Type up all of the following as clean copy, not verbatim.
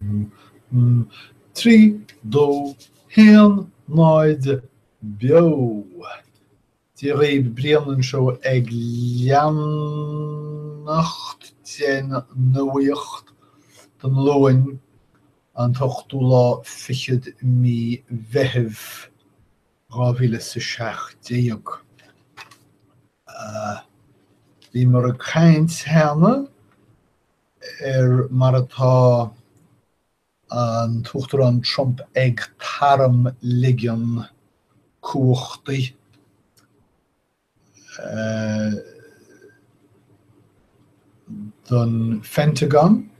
3, 2, 1, 0, Beo! Dia dhaoibh, Brian anseo ag leanacht den nuaíocht don Luan an t-ochtú lá fichead mí Mheithimh 2017. Bhíomar ag caint cheana ar mar atá an tUachtarán Trump ag tarmligean cumhachtaí don Phentagon,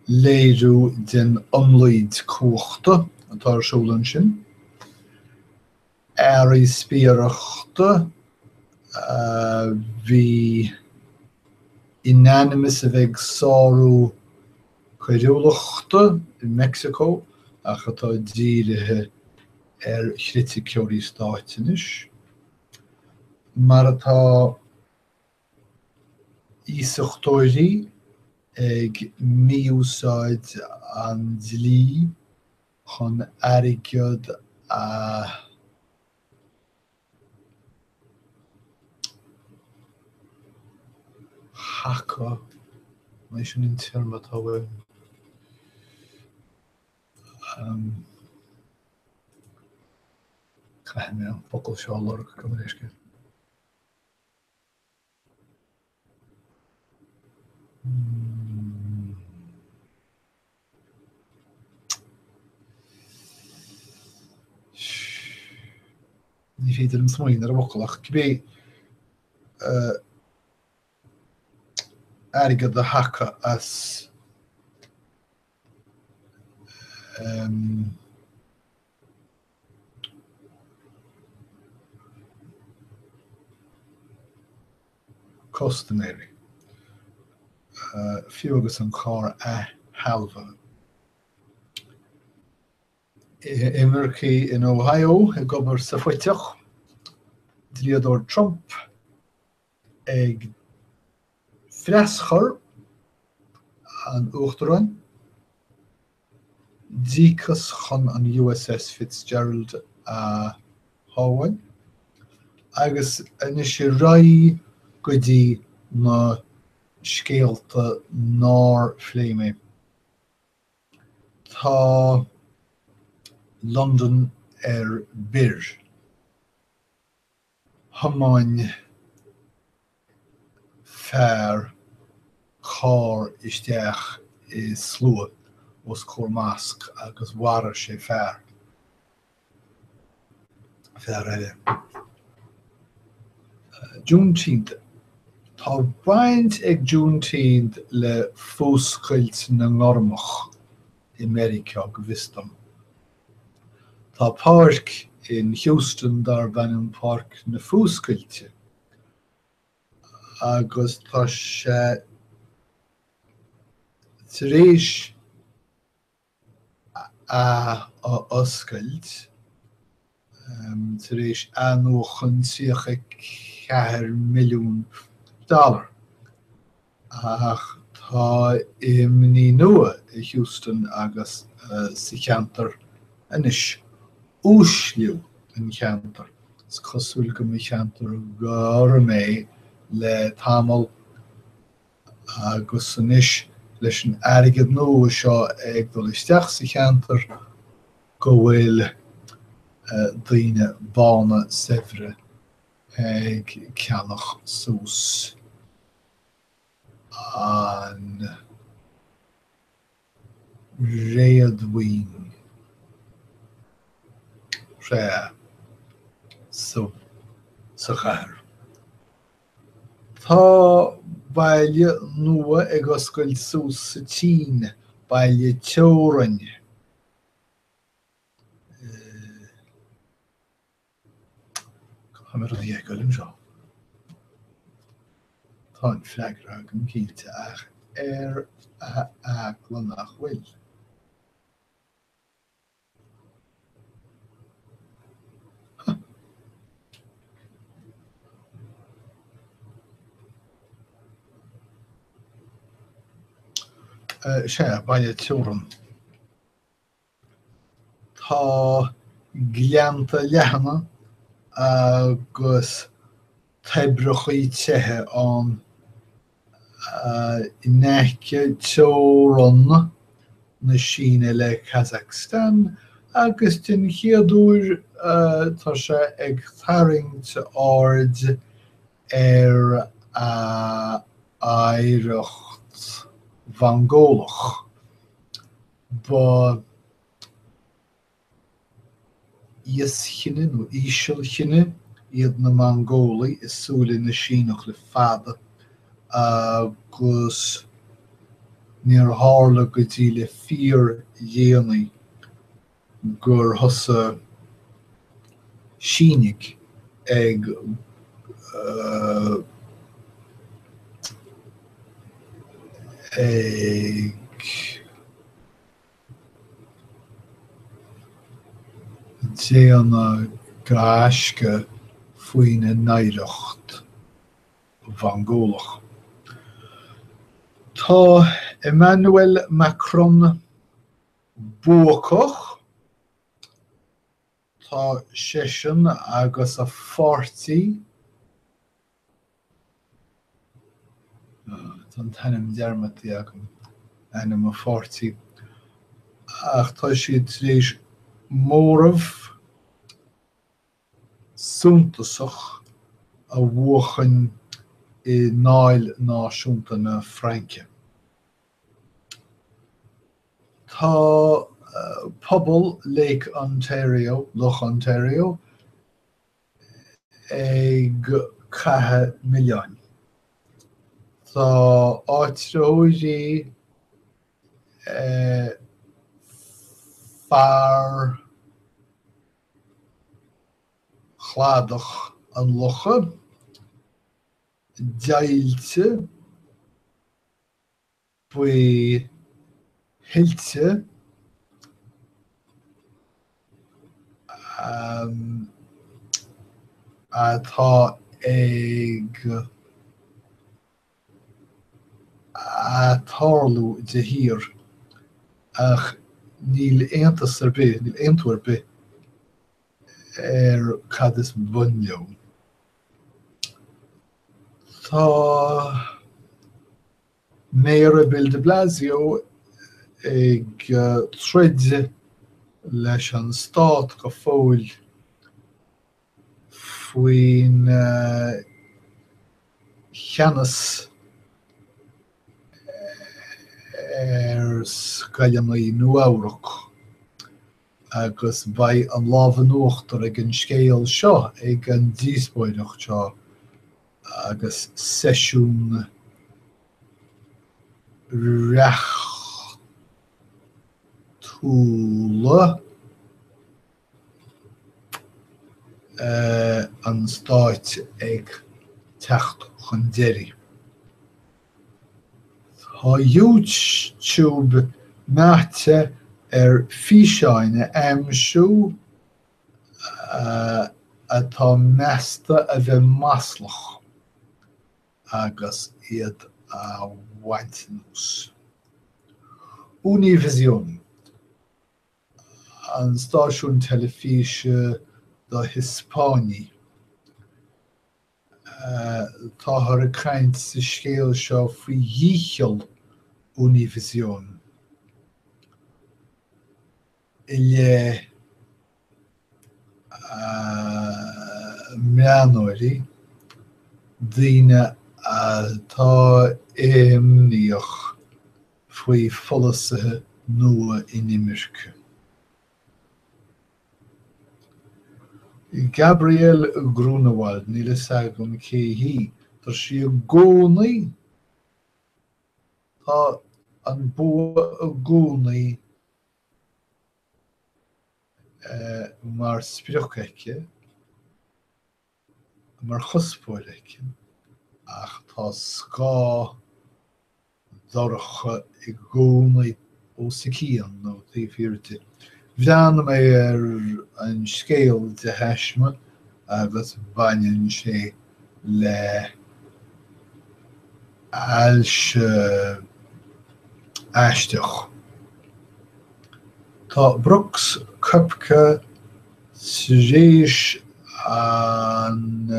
léiriú den iomlaoid cumhachta atá ar siúl ansin. Earraí spiaireachta a bhí in ainm is a bheith ag sárú coiriúlachta i Meicsiceo ach atá dírithe ar chriticeoirí stáit anois, mar atá iasachtóirí ag mí-úsáid an dlí chun airgead a shacadh, an é sin an téarma atá uaim? Caithfidh mé an focal seo a lorg, gabh mo leithscéal. Ní féidir liom smaoineamh ar an bhfocal ach cibé airgead a shacadh as custaiméirí, fiú agus an carr athshealbhaithe. Imircigh in Ohio ag obair sa phuiteach, dlíodóir Trump ag freaschur an Uachtaráin. Díocas chun an USS Fitzgerald a shábháil, agus anois ar aghaidh go dtí na scéalta nár phléigh mé. Tá Londain ar bior. Thiomáin fear carr isteach i slua os comhair masc agus mharaigh sé fear, fear eile. Juneteenth. Tá baint ag Juneteenth le Fuascailt na nGormach i Meiriceá, go bhfios dom. Tá páirc in Houston darb ainm Páirc na Fuascailte agus tá sé tar éis a oscailt tar éis athnuachan 34 milliún dollar. Ach tá imní nua i Houston agus sa cheantar anois, uaisliú an cheantair. Is cosúil go mba cheantar gorm é le tamall agus anois leis an airgead nua seo ag dul isteach sa cheantar go bhfuil daoine bána saibhre ag ceannach suas an réadmhaoin thréan sa chathair. Tá baile nua ag oscailt suas sa tSín, baile teorann. Caithfidh mé rudaí a fheiceáil anseo. Tá an freagra agam cinnte ach ar a eagla nach bhfuil. Sea, baile teorann. Tá gleannta leathana agus toibreacha tithe ann in aice teorann na Síne le Kazakhstan agus den chéad uair tá sé ag tarraingt aird ar a oidhreacht Mhongólach. Ba íoschine nó ísealchine iad na Mongólaigh i súile na Síneach le fada agus níor tharla go dtí le fíordhéanaí gur thosaigh Sínigh ag ag déanamh gaisce faoina n-oidhreacht Mhongólach. Tá Emmanuel Macron buacach. Tá seisean agus a pháirtí, tá an t-ainm dearmadta agam, ainm a pháirtí, ach tá siad tar éis móramh suntasach a bhuachan i nDáil Náisiúnta na Fraince. Tá pobal Lake Ontario, Loch Ontario, ag caitheamh milleáin. Tá áitritheoirí far chladach an locha deighilte faoi thuilte atá ag tarlú de shíor, ach níl aontas ar bith, níl aontú ar bith ar cad is bun leo. Tá. Méara Bill de Blasio ag troid leis an stát go fóill faoina cheannas ar scoileanna Nua-Eabhrac agus beidh an lámh in uachtar ag an scéal seo, ag an díospóireacht seo agus seisiún reachtúla an stáit ag teacht chun deiridh. Tá YouTube meáite ar físeáin a aimsiú atá measta a bheith maslach agus iad a bhaint anuas. Univision, an stáisiún teilifíse do Hiospáinigh. Táthar ag caint sa scéal seo faoi dhícheall Univision i leith a mbreathnóirí, daoine atá imníoch faoi pholasaithe nua inimirce. Gabrielle Grunewald, níl a fhios agam cé hí. Tá sí i gcónaí, tá an bua i gcónaí mar sprioc aici, mar chuspóir aici, ach tá scáth dorcha i gcónaí os a cionn nó taobh thiar di. Bhreathnaigh mé ar an scéal de thaisme agus baineann sé le ailse. Aisteach. Tá Brooks Koepka tar éis an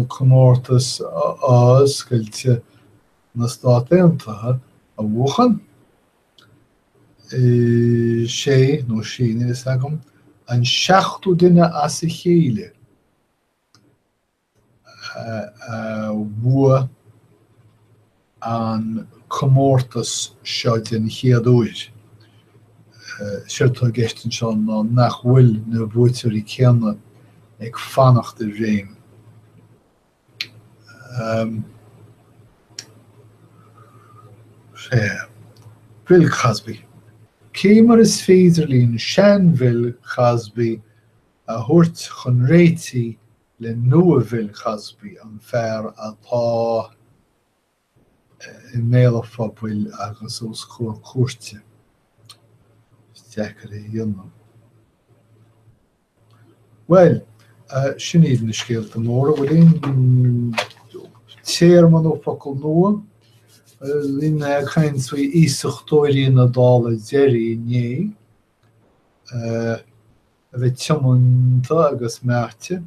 Comórtas Oscailte na Stát Aontaithe a bhuachan. Is é, nó sí, níl a fhios agam, an seachtú duine as a chéile a bhuaigh an comórtas seo den chéad uair. Séard atá i gceist anseo ná nach bhfuil na buaiteoirí céanna ag fanacht i réim. Sea. Bill Cosby. Cé mar is féidir linn sean-Bhill Cosby a thabhairt chun réitigh le nua-Bhill Cosby, an fear atá i mbéal an phobail agus os comhair cúirte. Is deacair é a dhéanamh. Bhuel, sin iad na scéalta móra. Bhfuil aon téarma nó focal nua? Bhí mé ag caint faoi iasachtóirí na Dála deiridh inné, a bheith tiomanta agus meáite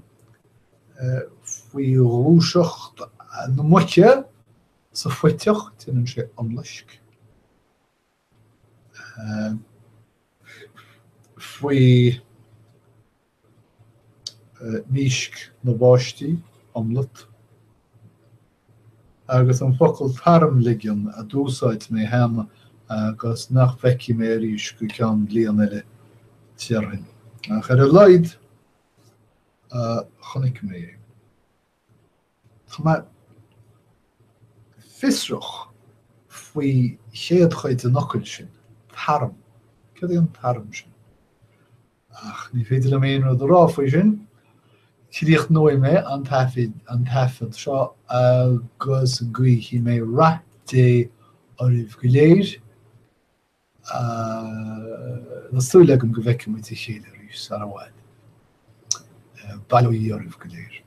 faoi ghluaiseacht na muice sa phuiteach, déanann sé iomlaisc. faoi mísc na bpáistí, iomlat, agus an focal tarmligean a d'úsáid mé cheana agus nach bhfeicfidh mé arís go ceann bliain eile, déarfainn. Ach ar a laghad, chonaic mé é. Tá mé fiosrach faoi chéad chuid an fhocail sin, tarm. Céard é an tarm sin? Ach ní féidir liom aon rud a rá faoi sin. Críochnóidh mé an taifead seo agus guífidh mé rath Dé oraibh go léir. Tá súil agam go bhfeicfidh muid a chéile arís sara bhfad. Bail ó Dhia oraibh go léir.